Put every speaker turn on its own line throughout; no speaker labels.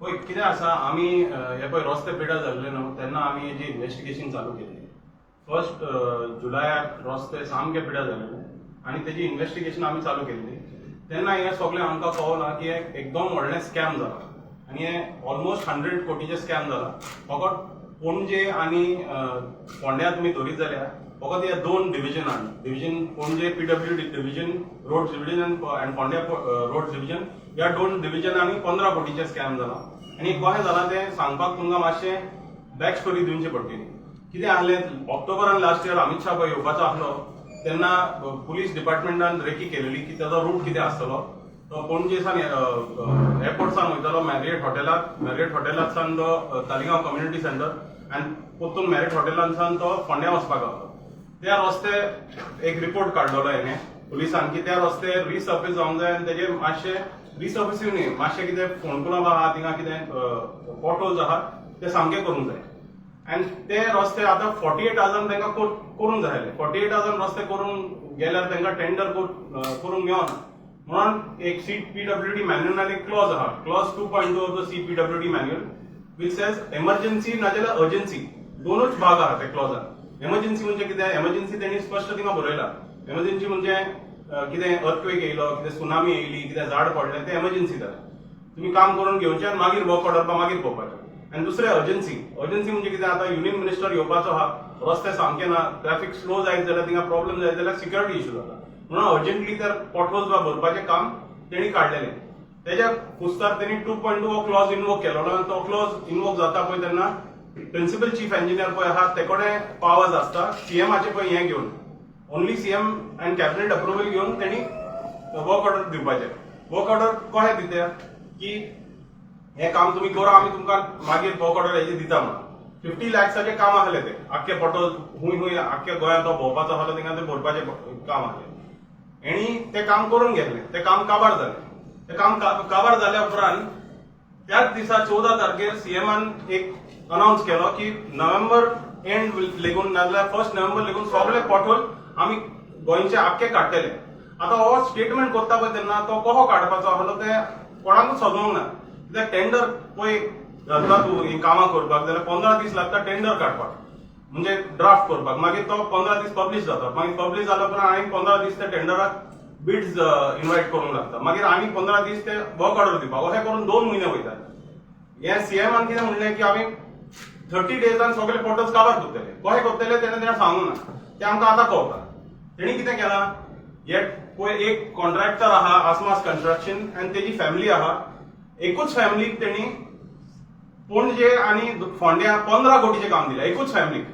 पळय, कितें आसा, आमी हे पळय रस्ते पिडा जाल्ले न्हू, तेन्ना आमी हेजी इन्वेस्टिगेशन चालू केल्ली. फर्स्ट जुलयाक रस्ते सामके पिड्यार जाल्ले आनी तेजी इन्वेस्टिगेशन आमी चालू केल्ली. तेन्ना हें सगळें आमकां कळना की हे एकदम व्हडलें स्कॅम जाला आनी हे ऑलमोस्ट 100 कोटीचें स्कॅम जाला. फकत पणजे आनी फोंड्या तुमी धरीत जाल्यार फकत ह्या दोन डिविजनान, division Panaji PWD division, road division आनी फोंड्या रोड डिविजन, ह्या दोन डिविजनांनी 15 कोटीचें स्कॅम जाला. आनी कशें जालां तें सांगपाक तुमकां मातशें बॅक स्टोरी दिवची पडटली. कितें आहलें, ऑक्टोबरान लास्ट इयर अमित शाह पळय येवपाचो आहलो तेन्ना पुलीस डिपार्टमेंटान रेकी केलेली की ताजो रूट कितें आसतलो. तो पणजे सावन एअरपोर्ट सावन वयतलो मॅरियट हॉटेलाक, मॅरियट हॉटेलाक सावन तो तालिगांव कम्युनिटी सेंटर आनी परतून मॅरियट हॉटेलान सावन तो फोंड्या वचपाक आहलो. त्या रस्ते एक रिपोर्ट काडलेलो हेणे पुलिसान की त्या रस्ते रिसर्फीस जावंक जाय आनी तेजे मातशे रिसर्फिसींग न्ही, मातशें कितें फोंडकुलां आहा थिंगा, कितें पोटहोल्स आहा, ते सामके करूंक जाय. आनी ते रस्ते आतां 48 आवर्सान तांकां करूंक जाय आसले. 48 आवर्सान रस्ते करून गेल्यार तांकां टेंडर करूंक मेळना म्हणून एक सीपीडब्ल्यूडी मॅन्युअलान एक क्लॉज आहा, clause 2.2 of the CPWD manual, which says emergency नाजाल्यार अर्जन्सी. दोनूच भाग आहा त्या क्लॉजान. एमर्जन्सी म्हणजे कितें? एमर्जन्सी तेणी स्पश्ट थिंगा बरयला. एमर्जन्सी म्हणजे कितें अर्थक्वेक येयलो, कितें सुनामी येयली, कितें झाड पडलें, तें एमर्जन्सी जालें. तुमी काम करून घेवचें आनी मागीर वर्क ऑर्डर मागीर पळोवपाचें. आनी दुसरें अर्जन्सी. अर्जन्सी म्हणजे कितें? आतां युनियन मिनिस्टर येवपाचो आहा, रस्ते सामके ना, ट्रॅफिक स्लो जायत जाल्यार, थिंगा प्रॉब्लेम जायत जाल्यार सिक्युरिटी इशू जाता म्हणून अर्जंटली तर पोटहोल्स बा भरपाचें काम तेणी काडलेलें. तेज्या कुस्तार तेणी 2.2 हो क्लॉज इन्वोक केलो आनी तो क्लॉज इन्वोक जाता पळय तेन्ना प्रिन्सिपल चीफ इंजिनियर पळय आहा ते कडेन पावर्स आसता. सीएमाचे पळय हें घेवन, only CM and cabinet approval घेवन तेणी वर्क ऑर्डर दिवपाचें. वर्क ऑर्डर कशें दिता की हें काम तुमी करा, आमी तुमकां मागीर वर्क ऑर्डर हेजे दिता म्हणून. 50 लॅक्साचें काम आहलें तें. आख्खे पोटहोल हुंय हुंय आख्ख्या गोंयांत तो भोंवपाचो आहलो, थिंगा तें भरपाचें काम आहलें. हेणी तें काम करून घेतलें. तें काम काबार जालें. तें काम काबार जाल्या उपरांत त्याच दिसा 14 तारखेर सीएमान एक अनाउन्स केलो की नोव्हेंबर एंड लेगून नाजाल्यार फर्स्ट नोव्हेंबर लेगून सगळे पोटहोल आमी गोंयचे आख्खे काडटले. आतां हो स्टेटमेंट करता पळय तेन्ना तो कसो काडपाचो आहलो तें कोणाकूच समजूंक ना, कित्याक टेंडर पळय घालता तूं ही कामां करपाक जाल्यार 15 दीस लागता टेंडर काडपाक, म्हणजे ड्राफ्ट करपाक. मागीर तो 15 दीस पब्लीश जाता. मागीर पब्लीश जाल्या उपरांत आनी 15 दीस त्या टेंडराक बिड्स इन्वायट करूंक लागता. मागीर आनी 15 दीस ते वर्क ऑर्डर दिवपाक. अशें करून 2 म्हयने वयतात. हे सीएमान कितें म्हणलें की आमी 30 डेजान सगळे पोटहोल्स काबार करतले. कशें करतले तेणें तेणें सांगूंक ना, तें आमकां आतां कळटा. तेणी कितें केलां, हे पळय एक कॉन्ट्रॅक्टर आहा आसमास कन्स्ट्रक्शन आनी तेजी फॅमिली आहा. एकूच फॅमिलीक तेणी पणजे आनी फोंड्या 15 कोटीचें काम दिलें, एकूच फॅमिलीक.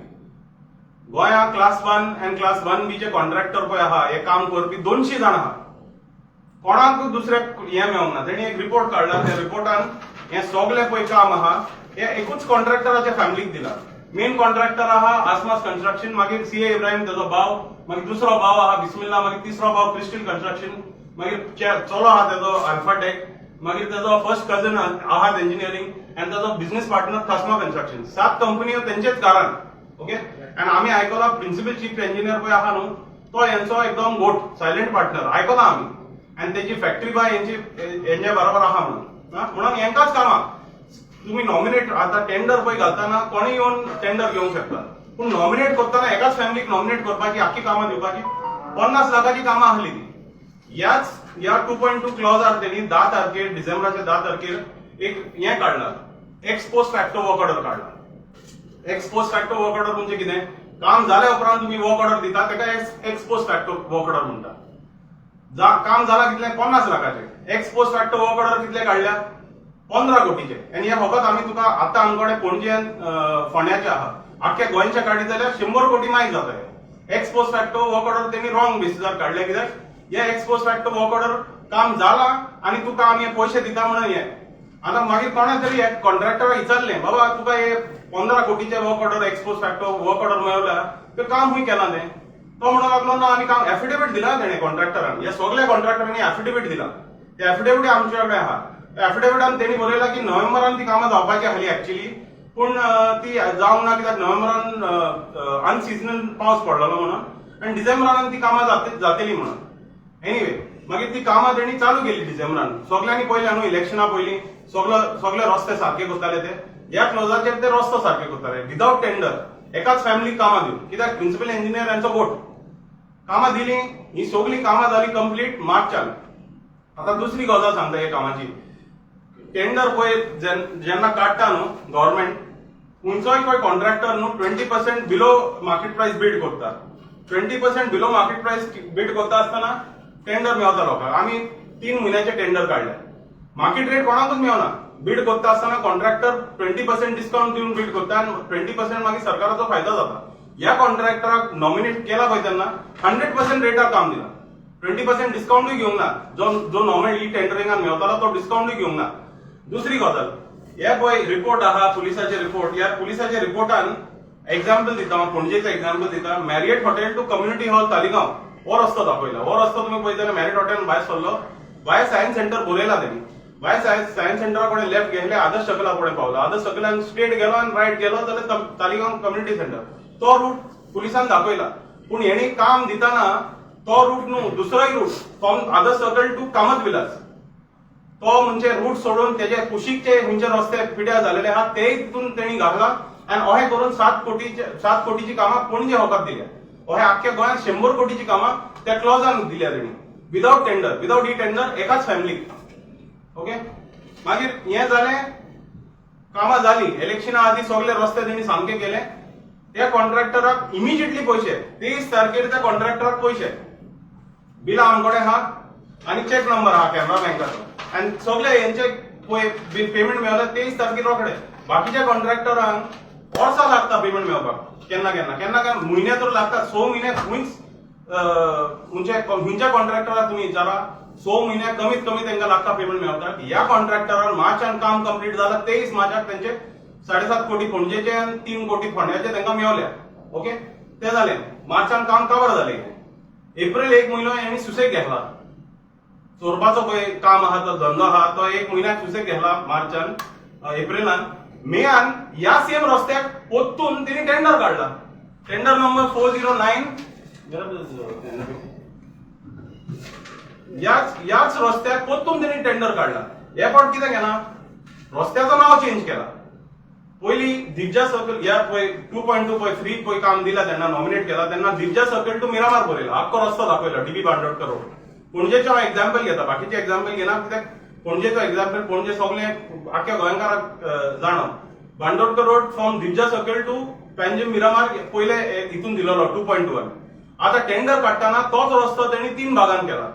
गोंया क्लास 1 आनी क्लास 1 बीचे कॉन्ट्रॅक्टर पळय आहा, हे काम करपी 200 जाण आहा. कोणाक दुसऱ्याक हें मेळोंक ना. तेणी एक रिपोर्ट काडला. त्या रिपोर्टान हें सगळें पळय काम आहा हे एकूच कॉन्ट्रॅक्टराच्या फॅमिलीक दिला. मेन कॉन्ट्रॅक्टर आहा आसमास कन्स्ट्रक्शन, मागीर सीए इब्राहिम तेजो भाव, मागीर दुसरो भाव आहा बिस्मिल्ला, मागीर तिसरो भाव क्रिस्टल कन्स्ट्रक्शन, मागीर चलो आहा तेजो अल्फाटेक, मागीर तेजो फर्स्ट कझन आहात इंजिनियरिंग आनी तेजो बिझनेस पार्टनर थस्मा कन्स्ट्रक्शन. सात कंपन्यो तेंचेच घरान, ओके. आनी आमी आयकलां, प्रिन्सिपल चीफ इंजिनियर पळय आहा न्हू, तो हेंचो एकदम गोट सायलंट पार्टनर आयकलां आमी आनी तेजी फॅक्टरी बाय हेंची हेंच्या बरोबर आहा म्हणून. हा? म्हणून हेंकाच कामां तुम्ही नॉमिनेट. आता टेंडर पळय घालतना कोणी येवन टेंडर घेवंक शकता, पूण नॉमिनेट करतना एकाच फॅमिलीक नॉमिनेट करपाची, आख्खी कामां दिवपाची. 50 लाखाची कामां आहली ती. ह्याच ह्या 2.2 क्लॉजार तेणी 10 तारखेर, डिसेंबराच्या 10 तारखेर एक हें काडला, ex post facto work order काडला. Ex post facto work order म्हणजे कितें? काम जाल्या उपरांत तुम्ही वर्क ऑर्डर दिता ताका ex post facto work order म्हणटा. काम जाला कितलें? 50 लाखाचे. Ex post facto work order कितले काडल्या? 15 कोटीचे. आनी हे फकत आमी तुका आतां आमकडे पणजे फोंड्याचे आहा. आख्ख्या गोंयच्या काडीत जाल्यार 100 कोटी मायज जाता. Ex post facto work order तेणी रॉंग बेसिसार काडले, कित्याक हे ex post facto work order काम जाला आनी तुका आमी हे पयशे दिता म्हणून. हे आतां मागीर कोणा तरी कॉन्ट्रॅक्टराक विचारलें, बाबा, तुका हे 15 कोटीचे work order, ex post facto work order मेळवल्या, ते काम खंय केलां तें? तो म्हणूंक लागलो, ना, आमी काम एफिडेवीट दिला तेणे कॉन्ट्रॅक्टरान. ह्या सगळ्या कॉन्ट्रॅक्टरांनी एफिडेवीट दिला. ते एफिडेवीट आमचे कडेन आहा. एफिडेविटान तेणी बरयला की नोव्हेंबरान ती कामां जावपाची आहली एक्चुअली, पूण ती जावंक ना, कित्याक नोव्हेंबरान अनसिजनल पावस पडलेलो म्हणून आनी डिसेंबरान ती कामां जातली म्हणून. एनिवे. मागीर ती कामां तेणी चालू केली डिसेंबरान. सगल्यांनी पळयलें न्हू, इलेक्शना पयलीं सगलो सगळे रस्ते सारके करताले ते. ह्या क्लोजाचेर ते रस्तो सारके करताले विदाउट टेंडर, एकाच फॅमिलीक कामां दिवन, कित्याक प्रिन्सिपल इंजिनियर यांचो वोट. कामां दिली, ही सगळी कामां जाली कंप्लीट मार्चान. आता दुसरी गजाल सांगता हे कामाची. टेंडर पळय जेन्ना काडटा न्हू गव्हर्मेंट, खंयचोय खंय कॉन्ट्रॅक्टर न्हू 20% below market price bid करता. 20% below market price bid करता आसतना टेंडर मेवता लोकांक. आमी 3 म्हयन्याचे टेंडर काडले, मार्केट रेट कोणाकूच मेवना. बीड करता आसतना कॉन्ट्रॅक्टर 20% डिस्काउंट दिवन बीड करता आनी 20% मागीर सरकाराचो फायदो जाता. ह्या कॉन्ट्रॅक्टराक नॉमिनेट केला पळय तेन्ना 100% रेटार काम दिला, 20% डिस्काउंटूय घेवंक ना. जो जो नॉर्मल ई टेंडरिंगान मेवतालो तो डिस्काउंटूय घेवंक ना. दुसरी गजाल, हे पळय रिपोर्ट आहा, पुलिसाचे रिपोर्ट. ह्या पुलिसाच्या रिपोर्टान एक्झाम्पल दिता हांव, पणजेचो एक्झाम्पल दिता. Marriott hotel to community hall Taleigao हो रस्तो दाखयला. हो रस्तो तुमी पळयत जाल्यार मॅरियट हॉटेल भायर सरलो, भायर सायन्स सेंटर बरयला तेणी. भायर सायन्स सेंटरा कडेन लेफ्ट गेले, आदर्श सर्कला कडेन पावलो. आदर्श सर्कलान स्ट्रेट गेलो आनी रायट गेलो जाल्यार तालिगांव कम्युनिटी सेंटर. तो रूट पुलिसान दाखयला, पूण हेणी काम दिताना तो रूट न्हू, दुसरोय route from Adarsh circle to Kamat Vilas, तो म्हणजे रूट सोडून तेजे कुशीकचे खंयचे रस्ते पिड्यार जालेले आहा ते हितून तेणी घातला. आनी अहें करून 7 कोटीची कामां पणजे होकात दिल्या. अहें आख्ख्या गोंयांत 100 कोटीची कामां त्या क्लॉजान दिल्या तेणी without tender, without e tender, एकाच फॅमिलीक. ओके, मागीर हें जालें, कामां जाली. इलेक्शना आदी सगळे रस्ते तेणी सामके केले. त्या कॉन्ट्रॅक्टराक इमिजिएटली पयशे, 23 तारखेर त्या कॉन्ट्रॅक्टराक पयशे. बिलां आमकडे आहा आनी चॅक नंबर आहा कॅनरा बँकाचो आनी सगळे हेंचे पळय पेमेंट मेळ्ळें 23 तारखेर रोखडे. बाकीच्या कॉन्ट्रॅक्टरांक वर्सां लागता पेमेंट मेळपाक. केन्ना केन्ना केन्ना केन्ना म्हयने तर लागता. 6 म्हयने खंयच म्हणजे खंयच्या कॉन्ट्रॅक्टराक तुमी विचारा, 6 म्हयन्या कमीत कमी तांकां लागता पेमेंट मेळपाक. ह्या कॉन्ट्रॅक्टरान मार्चान काम कंप्लीट जाला, 23 मार्चाक तेंचे 7.5 कोटी पणजेचे आनी 3 कोटी फोंड्याचे तांकां मेवल्या. ओके, ते जालें. मार्चान काम कवर जालें. एप्रिल एक म्हयनो हेणी सुसेग घेतला. चोरपाचो पळय काम आहा, तो धंदो आहा, तो एक म्हयन्याक सुसेग घेतला मार्चान, एप्रिलान. मेयान ह्या सेम रस्त्याक परतून तेणी टेंडर काडला, टेंडर नंबर 409. ह्याच ह्याच रस्त्याक परतून तेणी टेंडर काडला. हे फावट कितें केला, रस्त्याचो नांव चेंज केला. पयली दिग्जा सर्कल, ह्या पळय 2.2 पळय फ्री पळय काम दिला तेन्ना, नॉमिनेट केला तेन्ना दिग्जा सर्कल टू मिरामार बरयला. आख्खो रस्तो दाखयला, डीबी बांदोडकर रोड. पणजेचो हांव एक्झाम्पल घेता, बाकीचे एक्झाम्पल घेना, कित्याक पणजेचो एक्झाम्पल पणजे सगळे आख्ख्या गोंयकाराक जाणो. Bandodkar road from Digja circle to Panjim Miramar पयले हितून दिलेलो 2.1. आता टेंडर काडटना तोच रस्तो तेणी तीन भागान केला.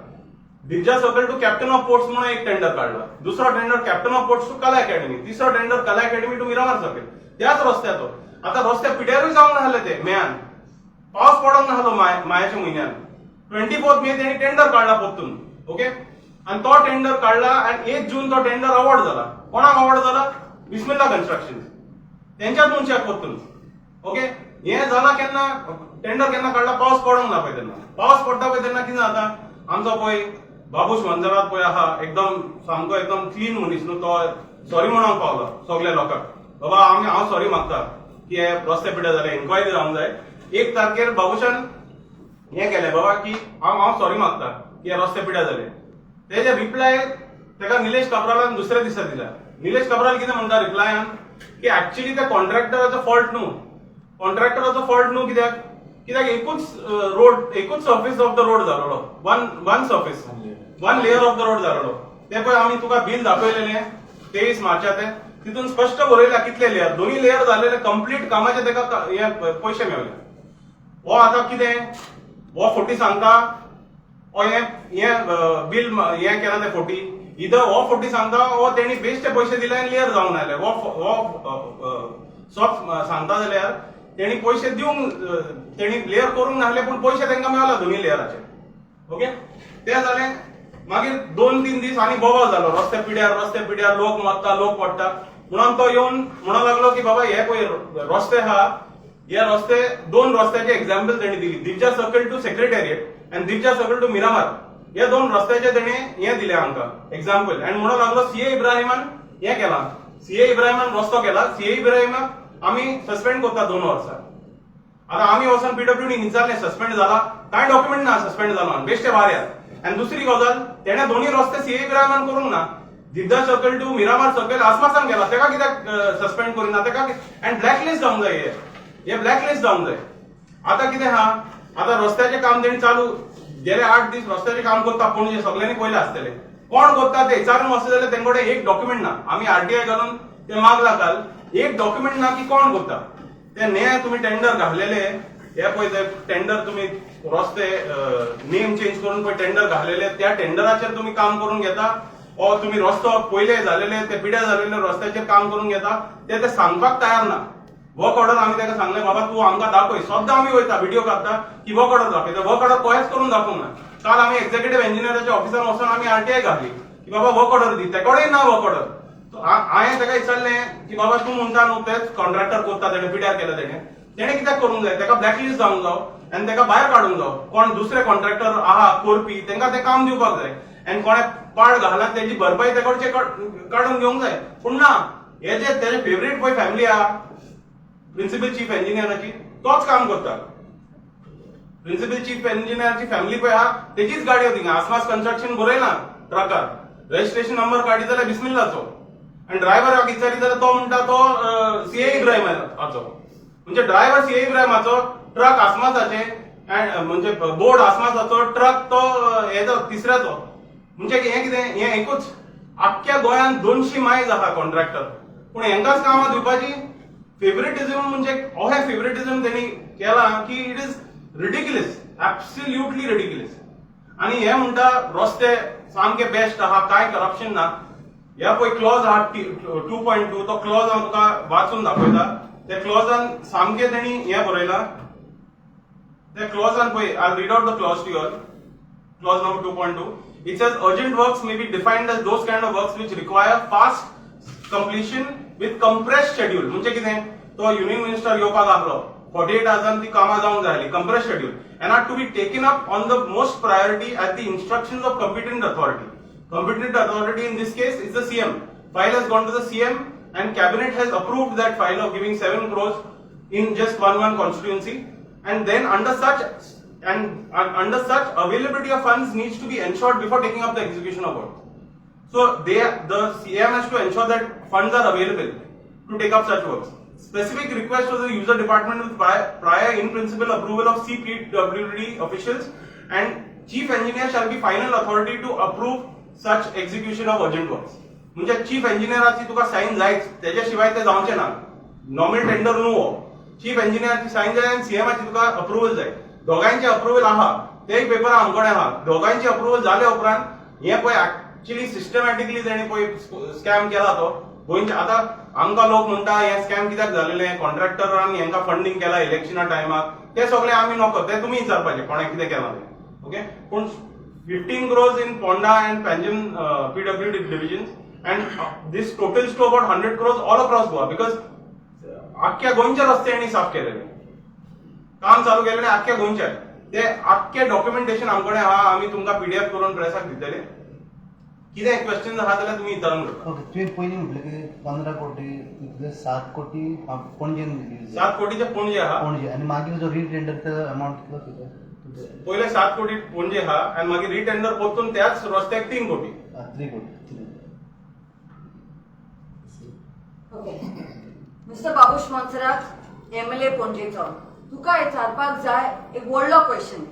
दिग्जा circle to captain of ports म्हणून एक टेंडर काडला, दुसरो tender captain of ports to Kala academy, तिसरो tender Kala academy to Miramar circle, त्याच रस्त्याचो. आता रस्त्या पिड्यारूय जावंक नासले ते. मेयान पावस पडोंक नासलो मायाच्या म्हयन्यान. 24 मे तेणी टेंडर काडला परतून. ओके, आणि तो टेंडर काडला आणि 1 जून तो टेंडर अवॉर्ड झाला. कोणाक अवॉर्ड झाला? बिस्मिल्ला कन्स्ट्रक्शन, तेंच्याच मनशाक परतून. ओके, हे जाला केन्ना? टेंडर केन्ना काडला? पावस पडोंक ना पळय तेन्ना. पावस पडटा पळय तेन्ना कितें जाता? आमचो पळय बाबूश मंजरात पळय आहा, एकदम सामको एकदम क्लीन मनीस न्हू तो, सॉरी म्हणूंक पावलो सगल्या लोकांक, बाबा आमी हांव सॉरी मागता की हे रस्ते पिड्यार जाले, इन्क्वायरी जावंक जाय. 1 तारखेर बाबूशान हें केलें बाबा की हांव हांव सॉरी मागता की हे रस्ते पिड्यार जाले. तेजे रिप्लाय तेका निलेश काब्रालान दुसऱ्या दिसा दिला. निलेश काब्राल कितें म्हणटा रिप्लायान की ऍक्च्युली त्या कॉन्ट्रॅक्टराचो फॉल्ट न्हू, कॉन्ट्रॅक्टराचो फॉल्ट न्हू. कित्याक? कित्याक एकूच रोड, एकूच surface of the road जालोलो, one one surface, one layer of the road जालोलो. ते पळय आमी तुका बील दाखयलेले 23 मार्चा, ते तितून स्पश्ट बरयला कितले लेयर, दोन्ही लेयर झालेले. कंप्लीट कामाचे तेका हे पयशे मेवले. हो आतां कितें हो फोटी सांगता, हो हे हे बील हे केला ते फोटी. इथं हो फोटी सांगता, हो तेणी बेश्टे पयशे दिले आनी लेयर जावन आयले. हो हो स्वत सांगता जाल्यार तेणी पयशे दिवंक, तेणी लेयर करूंक नासले, पूण पयशे तांकां मेवला दोन्ही लेयराचे. ओके, ते जालें. मागीर 2-3 दीस आनी बोवाळ जालो, रस्ते पिड्यार, रस्ते पिड्यार, लोक मरता, लोक पडटा म्हणून. तो येवन म्हणूंक लागलो की बाबा हे पळय रस्ते आहा, हे रस्ते, दोन रस्त्याचे एक्झाम्पल तेणी दिली, दिग्जा सर्कल टू सेक्रेटेरिएट आनी दिग्जा सर्कल टू मिरामार. हे दोन रस्त्याचे तेणे हे दिले आमकां एक्झाम्पल आनी म्हणूंक लागलो सीए इब्राहिमान हे केला, सीए इब्राहिमान रस्तो केला, सीए इब्राहिमाक आमी सस्पेंड करता 2 वर्सां. आता आमी वचून पीडब्ल्यूडी विचारलें, सस्पेंड जाला? कांय डॉक्युमेंट ना सस्पेंड जालो. बेश्टे वाऱ्यार. आनी दुसरी गजाल, तेणे दोन्ही रस्ते सीए इब्राहिमान करूंक ना. दिद्दा सर्कल टू मिरामार सर्कल आसमासान गेला, तेका कित्याक सस्पेंड करिना तेका? आनी ब्लॅकलिस्ट जावंक जाय हे. हे ब्लॅकलिस्ट जावंक जाय. आता कितें आहा, आता रस्त्याचें काम तेणी चालू गेले 8 दीस रस्त्याचें काम करता पणजे, सगळ्यांनी पयलें आसतलें. कोण करता ते विचारून वचत जाल्यार तेंचे कडेन एक डॉक्युमेंट ना. आमी आरटीआय घालून ते मागला काल, एक डॉक्युमेंट ना की कोण करता ते. ने तुम्ही टेंडर घातलेले हे पळय, ते टेंडर तुम्ही रस्ते नेम चेंज करून पळय टेंडर घातलेले, त्या टेंडराचेर तुम्ही काम करून घेता ओ तुम्ही रस्तो पयले झालेले ते पिड्या झालेले रस्त्याचेर काम करून घेता, ते ते सांगपाक तयार ना. वर्क ऑर्डर आमी ताका सांगले, बाबा तूं आमकां दाखय. सद्दां आमी वयता, व्हिडिओ काडटा की वर्क ऑर्डर दाखय. वर्क ऑर्डर कोहेच करून दाखोवंक ना. काल आमी एक्झिक्युटिव्ह इंजिनियराच्या ऑफिसान वचून आमी आरटीआय घातली की बाबा वर्क ऑर्डर दी. तेकोडेय ना वर्क ऑर्डर. हांवें ताका विचारलें की बाबा तूं म्हणटा न्हू तेच कॉन्ट्रॅक्टर करता, तेणे पिड्यार केला, तेणे तेणे कित्याक करूंक जाय? ताका ब्लॅकलिस्ट जावंक जाव आनी ताका भायर काडूंक जाव. कोण दुसरे कॉन्ट्रॅक्टर आहा करपी, तांकां तें काम दिवपाक जाय आनी कोणे पाड घाला तेजी भरपाई तेकडचे काडून घेवंक जाय. पूण ना, हे जे तेजे फेवरेट पळय फॅमिली आहा प्रिन्सिपल चीफ इंजिनियराची, तोच काम करता. प्रिन्सिपल चीफ इंजिनियराची फॅमिली पळय आहा, तेजीच गाडी थिंगा. आसमास कन्स्ट्रक्शन बरयलां ट्रकार. रजिस्ट्रेशन नंबर काडी जाल्यार बिस्मिल्लाचो आनी ड्रायव्हराक विचारी जाल्यार तो म्हणटा तो सीए इब्राहिमाचो. म्हणजे ड्रायव्हर सीए इब्राहिमाचो, ट्रक आसमासाचे, म्हणजे बोर्ड आसमासाचो, ट्रक तो हेजो तिसऱ्याचो. म्हणजे हें कितें? हें एकूच आख्ख्या गोंयांत 200 मायज आहा कॉन्ट्रॅक्टर, पूण हेंकाच कामां दिवपाची फेवरेटिझम. म्हणजे अहें फेवरेटिझम तेणी केलां की it is ridiculous, absolutely ridiculous. आणि हे म्हणटा रस्ते सामके बेस्ट आहा, काय करप्शन ना. ह्या पळय क्लॉज आहा 2.2, तो क्लॉज हांव तुका वाचून दाखयता. त्या क्लॉजान सामके तेणी हें बरयलां. त्या क्लॉजान पळय, I read out the clause to your clause number 2.2. It says urgent works may be defined as those kind of works which require fast completion with compressed schedule. म्हणजे कितें, तो युनियन मिनिस्टर येवपाक आहलो, 48 आवर्सान ती कामां जावंक जाय आसली, compressed schedule, and are to be taken up on the most priority at the instructions of competent authority. Competent authority in this case is the CM. File has gone to the CM and cabinet has approved that file of giving 7 crores in just one constituency, and then under such availability of funds needs to be ensured before taking up the execution of work. So the CM has to ensure that funds are available to take up such works. Specific request to the user department with prior in principle approval of CPWD officials, and chief engineer shall be final authority to approve such execution of urgent works. म्हणजे chief इंजिनियराची तुका sign जायच, तेच्या शिवाय ते जावचें ना. Normal tender न्हू हो. चीफ इंजिनियराची सायन जाय आनी सीएमाची तुका अप्रुव्हल जाय. दोगांयचे अप्रुव्हल आहा, ते एक पेपर आमकडे आहा. दोगांयची अप्रुव्हल जाल्या उपरांत हे पळय ऍक्च्युली सिस्टमॅटिकली तेणी पळय स्कॅम केला तो गोंयचे. आतां आमकां लोक म्हणटा हे स्कॅम कित्याक जालेले, कॉन्ट्रॅक्टरान हेंकां फंडींग केला इलेक्शना टायमाक, ते सगळे आमी नको, ते तुमी विचारपाचे कोणें कितें केलां तें. ओके, पूण 15 crores in Ponda and Panjim PWD divisions, and this totals to about 100 crores all across Goa, because आख्ख्या गोंयचे रस्ते हेणी साफ केलेले, काम चालू केलेले आख्ख्या गोंयचे. ते आख्खे डॉक्युमेंटेशन आमकडे आहा. आमी तुमकां पीडीएफ करून प्रेसाक दितले. कितें क्वेश्चन आहा जाल्यार तुमी विचारून घेता.
ओके, तुवें पयलीं म्हटलें की 15 कोटी तितले 7 कोटी पणजेन use.
7 कोटीचे पणजे आहा.
पणजे आनी मागीर जो रिटेंडर त्याचो अमावंट कितलो कितें?
पयले 7 कोटी पणजे आहा आनी मागीर रिटेंडर परतून त्याच रस्त्याक 3 कोटी.
3 कोटी, 3.
Okay, mister Babush Monserrate, MLA पणजेचो, तुका विचारपाक जाय एक व्हडलो क्वेश्चन.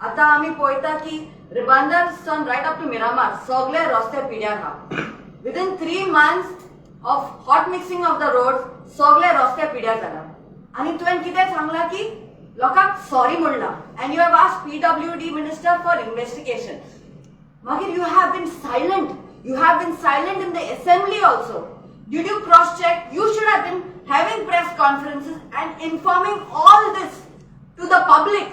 आतां आमी पळयता की रिबांदर सन रायट अप टू मिरामार सगळे रस्ते पिड्यार आहा. Within 3 months of hot mixing of the road सगळे रस्ते पिड्यार जाला आनी तुवें कितें सांगलां की लोकांक सॉरी म्हणलां and you have asked PWD minister for investigation. मागीर you have been silent. You have been silent in the assembly also. Did you cross check? You should have been having press conferences and informing all this to the public,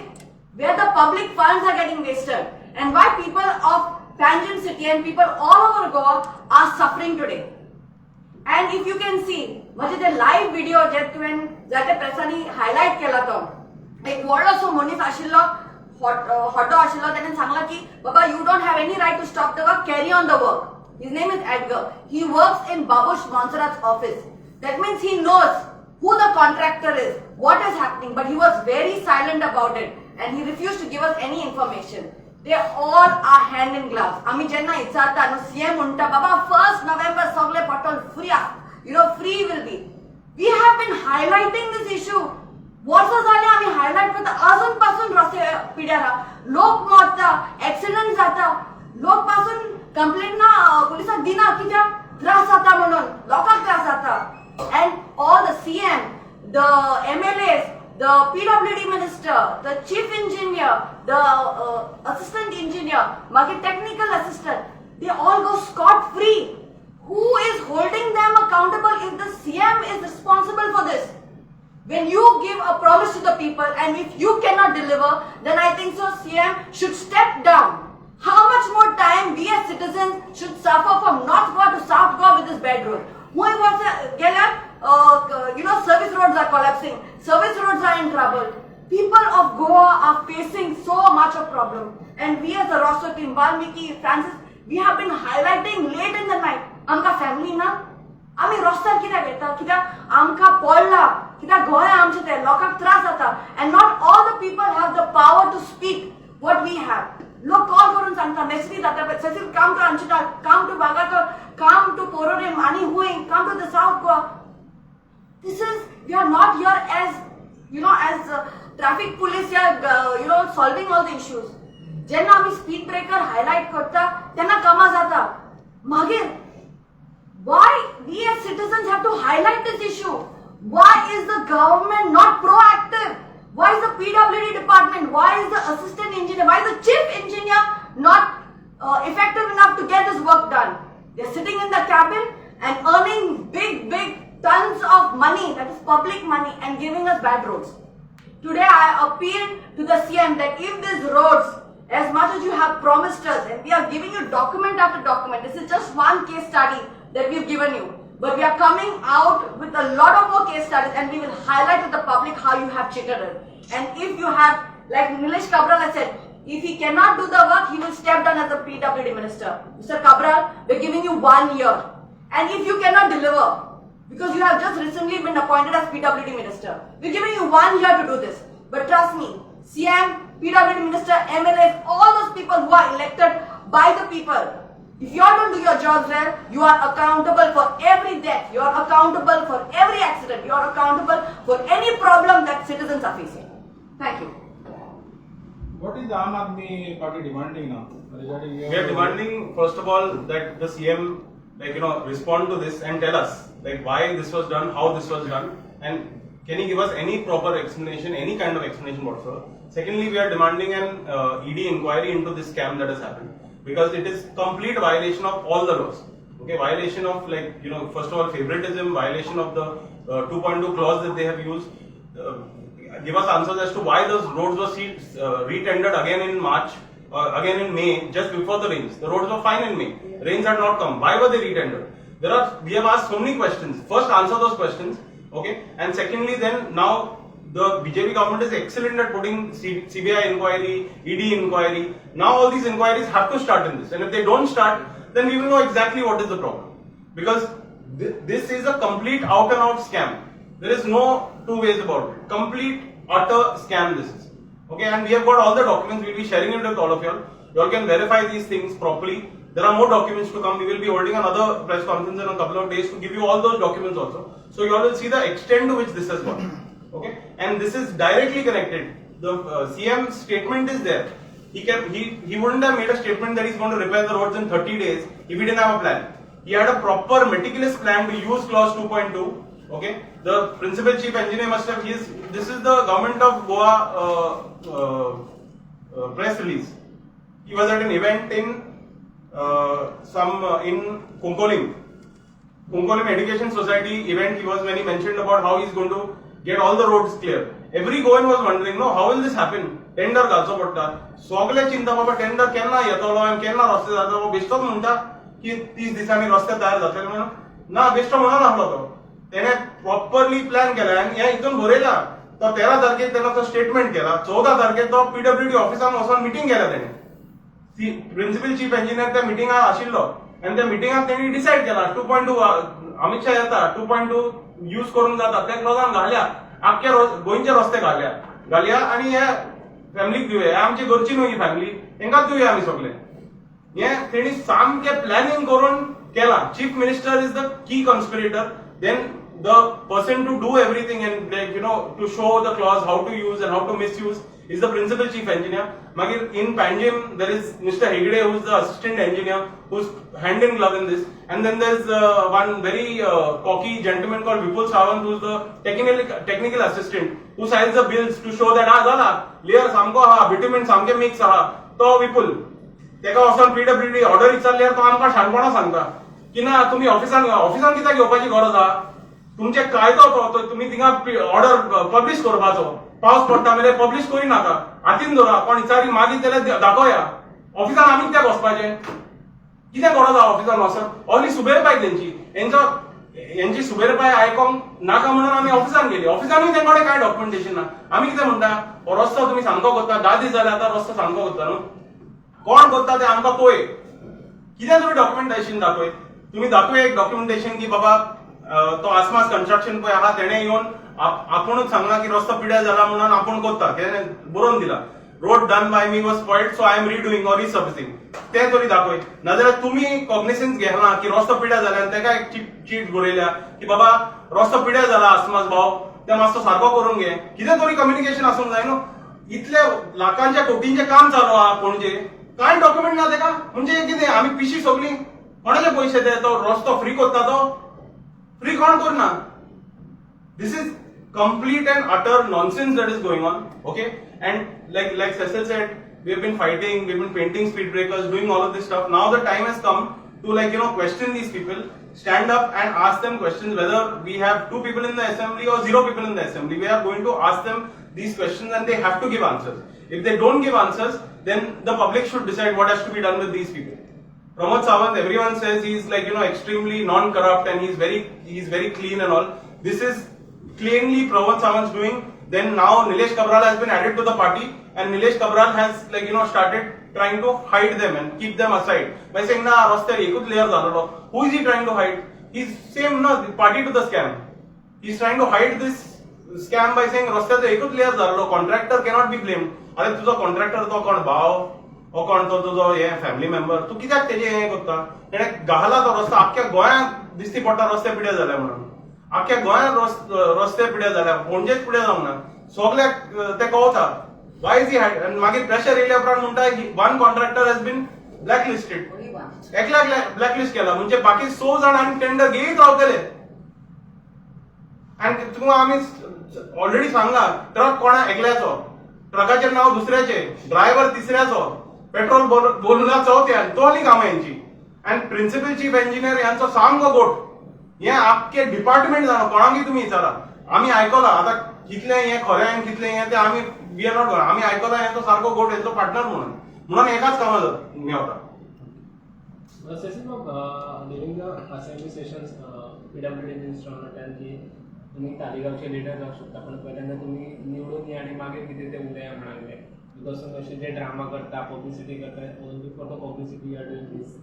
where the public funds are getting wasted and why people of Panjim city and people all over Goa are suffering today. And if you can see, म्हणजे ते live video जे तुवें जायते प्रेसांनी highlight केला, तो एक व्हडलोसो मनीस आशिल्लो, हॉटो आशिल्लो, तेणें सांगला की बाबा, you don't have any right to stop the work, carry on the work. His name is Edgar. He works in Babush Monserrat's office. That means he knows who the contractor is, what is happening, but he was very silent about it and he refused to give us any information. They all are hand in glove. आमी जेन्ना विचारता न्हू, CM म्हणटा, बाबा, first नोव्हेंबर सगळे pothole free, free will be. We have been highlighting this issue. वर्सां जाली आमी हायलायट करता, अजून पासून रस्ते पिड्यार आहा. लोक मरता, एक्सिडंट जाता, लोक पासून कंप्लेंट ना पुलिसाक दिना, कित्याक त्रास जाता म्हणून, लोकांक त्रास जाता. And all the CM, the MLAs, the PWD minister, the chief engineer, the assistant engineer, मागीर technical assistant, they all go scot free. Who is holding them accountable if the CM is responsible for this? When you give a promise to the people and if you cannot deliver, then I think so CM should step down. How much more time we as citizens should suffer from North Goa to South Goa with this bad road? हुंय वर्सा गेल्यार service roads are collapsing, service roads are in trouble. People of Goa are facing so much of problem. And we as a Rosto team, Valmiki, Francis, we have been highlighting late in the night. आमकां family ना? आमी रस्त्यार कित्याक येता? कित्याक आमकां पडला, कित्याक गोंय आमचें, तें लोकांक त्रास जाता. And not all the people have the power to speak what we have. लोक कॉल करून सांगता, मेसेजी जाता, Cecil, come to Anjuna, come to Vagator, come to Porvorim आनी हुंय, come to the South Goa. This is, we are not here as traffic police या solving all the issues. जेन्ना आमी speed breaker highlight करता तेन्ना कामां जाता. मागीर why we as citizens have to highlight this issue? Why is the government not proactive? Why is the PWD department, why is the assistant engineer, why is the chief engineer not effective enough to get this work done? They're sitting in the cabin and earning big, big tons of money, that is public money, and giving us bad roads. Today I appeal to the CM that if these roads, as much as you have promised us, and we are giving you document after document, this is just one case study that we've given you. But we are coming out with a lot of more case studies and we will highlight to the public how you have cheated us. And if you have, like Nilesh Cabral has said, if he cannot do the work, he will step down as a PWD minister. Mr. Cabral, we're giving you one year. And if you cannot deliver, because you have just recently been appointed as PWD minister, we're giving you one year to do this. But trust me, CM, PWD minister, MLAs, all those people who are elected by the people, if you all don't do your jobs well, you are accountable for every death, you are accountable for every accident, you are accountable for any problem that citizens are facing. Thank you.
What is the Aam Aadmi Party demanding now regarding your
We are demanding, first of all, that the CM, like, respond to this and tell us, like, why this was done, how this was done, and can he give us any proper explanation, any kind of explanation whatsoever. Secondly, we are demanding an ED inquiry into this scam that has happened, because it is complete violation of all the laws. Okay, violation of, like, first of all, favoritism, violation of the 2.2 clause that they have used. Give us answers as to why those roads were retendered again in March, again in May, just before the rains. The roads were fine in May. Rains had not come. Why were they retendered? There are we have asked so many questions. First, answer those questions, okay? And secondly, then now the BJP government is excellent at putting CBI inquiry, ED inquiry. Now all these inquiries have to start in this, and if they don't start, then we will know exactly what is the problem. Because this is a complete out and out scam. There is no two ways about it. Complete, utter scam this is. Okay, and we have got all the documents. We will be sharing it with all of you all. You all can verify these things properly. There are more documents to come. We will be holding another press conference in a couple of days to give you all those documents also. So you all will see the extent to which this has gone. Okay, and this is directly connected. The CM statement is there. He wouldn't have made a statement that he's going to repair the roads in 30 days if he didn't have a plan. He had a proper meticulous plan to use clause 2.2. Okay, the principal chief engineer must have. He is. This is the government of Goa press release. He was at an event in some in Cuncolim. Cuncolim Education Society event he was when he mentioned about how he's going to get all the roads clear. Every Goan was wondering, no, how will this happen? Tender घालचो पडटा, सगळे चिंता, बाबा tender केन्ना येतलो आनी केन्ना रस्ते जातलो? बेश्टोच म्हणटा की 30 दिसांनी रस्ते तयार जातले म्हणून. ना, बेश्टो म्हणून नासलो तो, तेणे प्रॉपरली प्लॅन केला आनी हे हितून बरयला. तो 13 तारखेर तेणें तो स्टेटमेंट केला, 14 तारखेर तो पीडब्ल्यूडी ऑफिसान वचोन मिटींग केल्या तेणे. प्रिन्सिपल चीफ इंजिनियर त्या मिटिंगाक आशिल्लो आनी त्या मिटिंगाक तेणी डिसायड केला, 2.2 अमित शाह येता, 2.2 यूज करून जाता. त्या क्लॉजान घाल्या आख्खे गोंयचे रस्ते घाल्या घालया आनी हे फॅमिलीक दिवया. आमची घरची न्हू ही फॅमिली, हेंकाच दिवया आमी सगळे. हे तेणी सामकें प्लॅनिंग करून केला. Chief Minister is the key conspirator, then the person to do everything and like to show the clause how to use and how to misuse is the principal chief engineer. मागीर in Panjim there is Mr. Hegde, who is the assistant engineer, who is hand in glove in this, and then there is one very cocky gentleman called Vipul Sawant, who is the technical assistant, who signs the bills to show that हा जाला, layer सामको आहा, बिट्युमेन सामके mix आहा. तो विपुल, तेका वचोन PWD order विचारल्यार तो आमकां शाणपणां सांगता की ना, तुमी ऑफिसान. ऑफिसान कित्याक घेवपाची गरज आहा? तुमचे कायदो तो तुमी थिंगा ऑर्डर पब्लिश करपाचो. पावस पडटा मेरेन पब्लिश करी नाका, हातीन दवरा. कोण विचारी मागीर जाल्यार दाखोवया. ऑफिसान आमी कित्याक वचपाचें? कितें गरज आहा ऑफिसान वचप? ऑनली सुबेरपाय तेंची. हेंची सुबेरपाय आयकोंक नाका म्हणून आमी ऑफिसान गेली. ऑफिसानूय तेंचे कडेन कांय डॉक्युमेंटेशन ना. आमी कितें म्हणटा, हो रस्तो तुमी सामको करता, 10 दीस जाले आतां रस्तो सामको करता न्हू. कोण करता ते आमकां पळय. कितें तुमी डॉक्युमेंटेशन दाखय, तुमी दाखय एक डॉक्युमेंटेशन की बाबा तो आसमास कन्स्ट्रक्शन पळय आहा, तेणे येवन आपुणूच सांगला की रस्तो पिड्यार जाला म्हणून आपूण करता. तेणे बरोवन दिला, "Road done by me was spoiled, so I am redoing or resurfacing." ते तरी दाखय. नाजाल्यार तुमी कॉग्निसन्स घेना की रस्तो पिड्यार जाला आनी तेका एक चीट बरयल्या की बाबा रस्तो पिड्यार जाला आसमास भाव, ते मातसो सारको करून घे. कितें तरी कम्युनिकेशन आसूंक जाय न्हू. इतले लाखांच्या कोटींचें काम चालू आहा पणजे, कांय डॉक्युमेंट ना तेका. म्हणजे कितें, आमी पिशी सगळीं? कोणाचे पयशे ते? तो रस्तो फ्री करता, तो फ्री कोण करना. This is complete and utter nonsense that is going on, okay? And like Cecil said, we have been fighting, we've been painting speed breakers, doing all of this stuff. Now the time has come to like question these people, stand up and ask them questions. Whether we have two people in the assembly or zero people in the assembly, we are going to ask them these questions and they have to give answers. If they don't give answers, then the public should decide what has to be done with these people. Pramod Sawant, everyone says he's like extremely non-corrupt and he's very clean and all. This is plainly Pramod Sawant's doing. Then now Nilesh Cabral has been added to the party and Nilesh Cabral has like started trying to hide them and keep them aside by saying, "ना, रस्त्यार एकूच layer जालोलो." Who is he trying to hide? He's same no party to the scam. He's trying to hide this scam by saying रस्त्याचो एकूच layer जाल्लो, contractor cannot be blame. अरे, तुजो contractor तो कोण भाव हो, कोण तो तुजो हे फॅमिली मेंबर? तूं कित्याक तेजे हें करता? तेणे घाला तो रस्तो, आख्ख्या गोंयांत दिसती पडटा रस्ते पिड्यार जाले म्हणून. आख्ख्या गोंयांत रस्ते पिड्यार जाल्या, पणजेच पिड्यार जावंक ना, सगल्याक ते कळता. Y is he? मागीर प्रेशर येयल्या उपरांत म्हणटा, one contractor has been black listed.
Only one.
एकल्याक ब्लॅकलिस्ट केला म्हणजे बाकी स जाण आनी टेंडर घेयत रावतले. आनी तुमकां आमी ऑलरेडी सांगला, ट्रक कोणा एकल्याचो, ट्रकाचें नांव दुसऱ्याचे, ड्रायव्हर तिसऱ्याचो, पेट्रोल बोलला चवथ्यान, तोली कामां हेंची. आनी प्रिन्सिपल चीफ इंजिनियर यांचो सामको गोट. हे आख्खे डिपार्टमेंट जाणा, कोणाकय तुमी विचारा. आमी आयकला, आतां कितलें हें खरें आनी कितलें हें तें आमी we are not. आमी आयकला हेंचो सारको गोट, हेंचो पार्टनर म्हणून, म्हणून एकाच कामां मेवता.
Cecil, during the assembly sessions, PWD minister म्हणटात की तुम्ही तालिगावचे लिडर जावं शकता, पण पहिल्यांदा तुम्ही निवडून या आणि मागीर कितें ते उलया म्हणाले, because तुम्ही असे जे ड्रामा करता, पब्लिसिटी करता, only for the publicity you are doing this.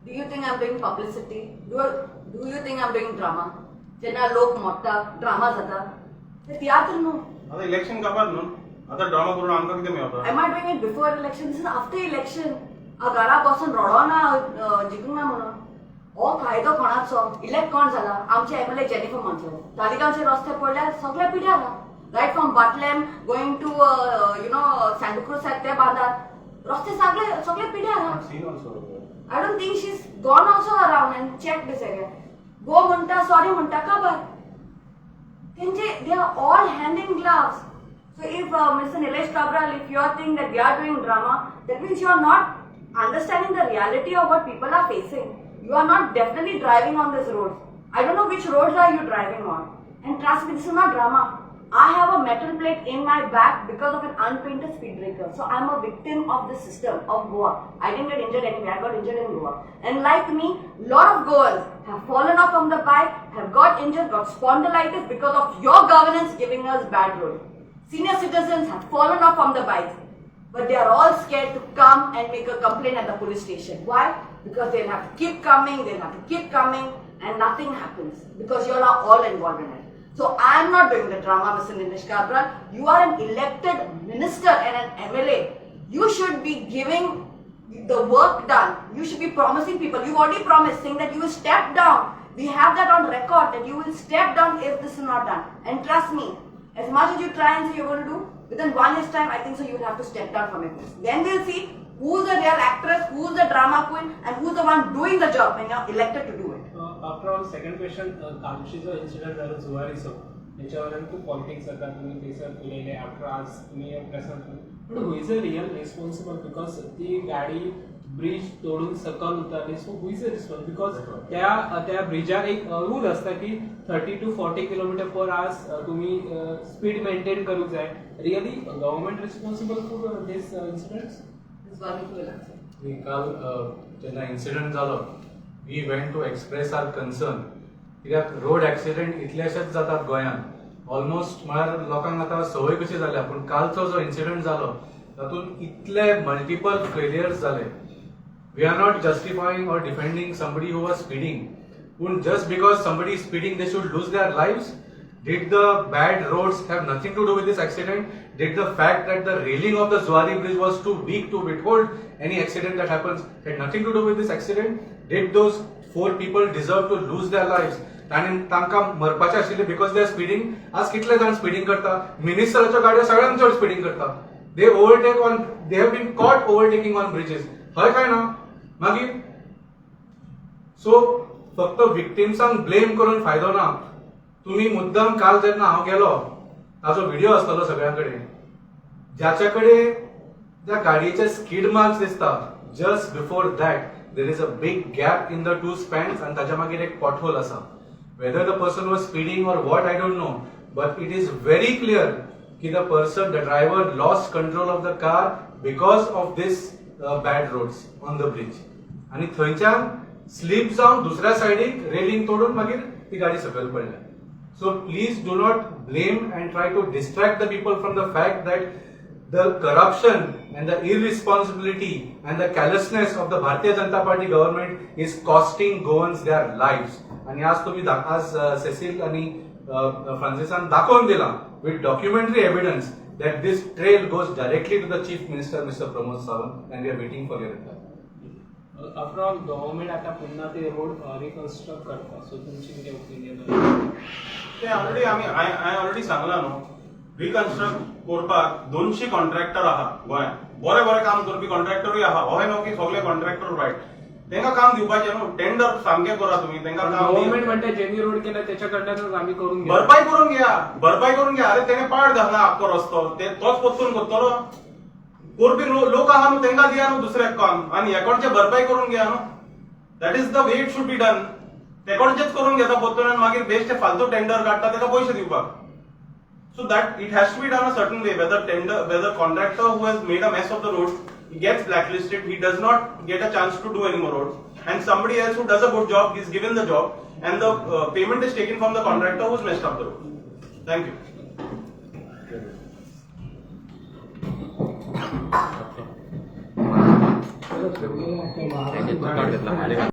Do you think I'm doing publicity? Do you think I'm doing drama? जेन्ना लोक मोडटा, ड्रामा जाता, ते तियात्र न्हू.
आतां इलेक्शन काबार न्हू, आतां ड्रामा करून आमकां कितें मेवता?
Am I doing it before election? This is after election. हांव घरा बसून रडोना जिखूंक ना म्हणून. हो कायदो कोणाचो? इलेक्ट कोण जाला? आमचे एमएलए जेनिफर मोन्सेरात. तालिगांवचे रस्ते पडल्यार सगळे पिड्यार आहा. Right from Bhatlem going to Santacruz side, ते बांदार रस्ते सगळे सगळे पिड्यार आहा.
Seen also.
I don't think she's gone also around and checked this area. Go म्हणटा, सॉरी म्हणटा, काबर तेंचे they are all hand in gloves. So if Mr. Nilesh Cabral, if you are thinking that we are doing drama, that means you are not understanding the reality of what people are facing. You are not definitely driving on these roads. I don't know which roads are you driving on. And trust me, this is not drama. I have a metal plate in my back because of an unpainted speed breaker. So I'm a victim of the system of Goa. I didn't get injured anywhere. I got injured in Goa. And like me, lot of Goans have fallen off from the bike, have got injured, got spondylitis because of your governance giving us bad roads. Senior citizens have fallen off from the bikes, but they are all scared to come and make a complaint at the police station. Why? Because they'll have to keep coming, they'll have to keep coming, and nothing happens because you all are all involved in it. So I am not doing the drama, Mr. Nilesh Cabral. You are an elected minister and an MLA. You should be giving the work done. You should be promising people. You've already promised, saying that you will step down. We have that on record, that you will step down if this is not done. And trust me, as much as you try and say you're going to do, within 1 year's time, I think so you will have to step down from it. Then we'll see who's the real actress, who's the drama queen, and who's the one doing the job when you're elected to do it.
After all, second question, कालची जो incident जालो जुवारीचो, तेच्यावयल्यान खूब politics जाता. तुमी थंयसर उलयले, after आज तुमी प्रेसान, but who is a real responsible? Because ती गाडी ब्रिज तोडून सकल उतरली, so who is a responsible? Because त्या ब्रिजार एक रूल आसता की 30 to 40 kilometer per hours तुमी स्पीड मेंटेन करूंक जाय. Really government responsible for this incidents?
Ms. Valmiki will answer.
मी काल जेन्ना इन्सिडंट जालो, we went to express our concern, कित्याक रोड एक्सिडंट इतलेशेच जातात गोंयांत, ऑलमोस्ट म्हळ्यार लोकांक आतां संवय कशी जाल्या. पूण कालचो जो इन्सिडंट जालो तातूंत इतले मल्टिपल फेलियर्स जाले. We are not justifying or defending somebody who was speeding, पूण just because somebody is speeding, they should lose their lives? Did the bad roads have nothing to do with this accident? Did the fact that the railing of the Zuari Bridge was too weak to withhold any accident that happens had nothing to do with this accident? Did those four people deserve to lose their lives? तांणी तांकां मरपाचें आशिल्लें because they are speeding? आज कितले जाण speeding करता? मिनिस्टराच्यो गाडयो सगळ्यांत चड स्पिडींग करता. They have been caught overtaking on bridges. हय काय ना? मागीर सो फक्त विक्टिम्सांक ब्लेम करून फायदो ना. तुमी मुद्दम काल जेन्ना हांव गेलो, ताजो व्हिडिओ आसतलो सगळ्यां कडेन, ज्याच्या कडेन त्या गाडयेचे स्कीड मार्क्स दिसता, just before that there is a big gap in the two spans आनी ताच्या मागीर एक पॉटहोल आसा. Whether the person was speeding or what, I don't know, but it is very clear की the person, the driver, lost control of the car because of this bad roads on the bridge आनी थंयच्यान slip जावन दुसऱ्या सायडीक railing तोडून मागीर ती गाडी सकयल पडल्या. So please do not blame and try to distract the people from the fact that the corruption and the irresponsibility and the callousness of the Bharatiya Janata Party government is costing Goans their lives. आणि आज तुम्ही आज Cecil आणि फ्रांसिसान दाखोवन दिला with documentary evidence that this trail goes directly to the Chief Minister, Mr. Pramod Sawant, and we are waiting for your reply.
After all government आता पुन्हा ते रोड रिकन्स्ट्रक्ट करता, सो तुमची कितें ओपिनियन?
ते ऑलरेडी आमी हांवें ऑलरेडी सांगला न्हू, रिकन्स्ट्रक्ट करपाक 200 कॉन्ट्रॅक्टर आहा गोंयांत. बरे बरे काम करपी कॉन्ट्रॅक्टरूय आहा. अहें न्हू की सगळे कॉन्ट्रॅक्टर वायट. तांकां काम दिवपाचें न्हू. टेंडर सामकें करा तुमी, तांकां काम.
गव्हर्नमेंट म्हणटा, जेनी रोड केला त्याच्याकडल्यानच आम्ही करून घेऊ.
भरपाई करून घ्या, भरपाई करून घ्या. अरे, तेणे पाड घातला आख्खो रस्तो, ते तोच परतून करतलो? करपी लोक आहा न्हू, तांकां दिया न्हू दुसऱ्याक काम आनी हेकडचे भरपाई करून घ्या न्हू. That is the way it should be done. तेकडचेच करून घेता परतून आनी मागीर बेश्टे फालतू टेंडर काडटा ताका पयशे दिवपाक. So that it has to be done a certain way, whether tender, whether contractor who has made a mess of the roads, he gets blacklisted, he does not get a chance to do any more roads, and somebody else who does a good job is given the job, and the payment is taken from the contractor who's messed up the road. Thank you.
Thank you.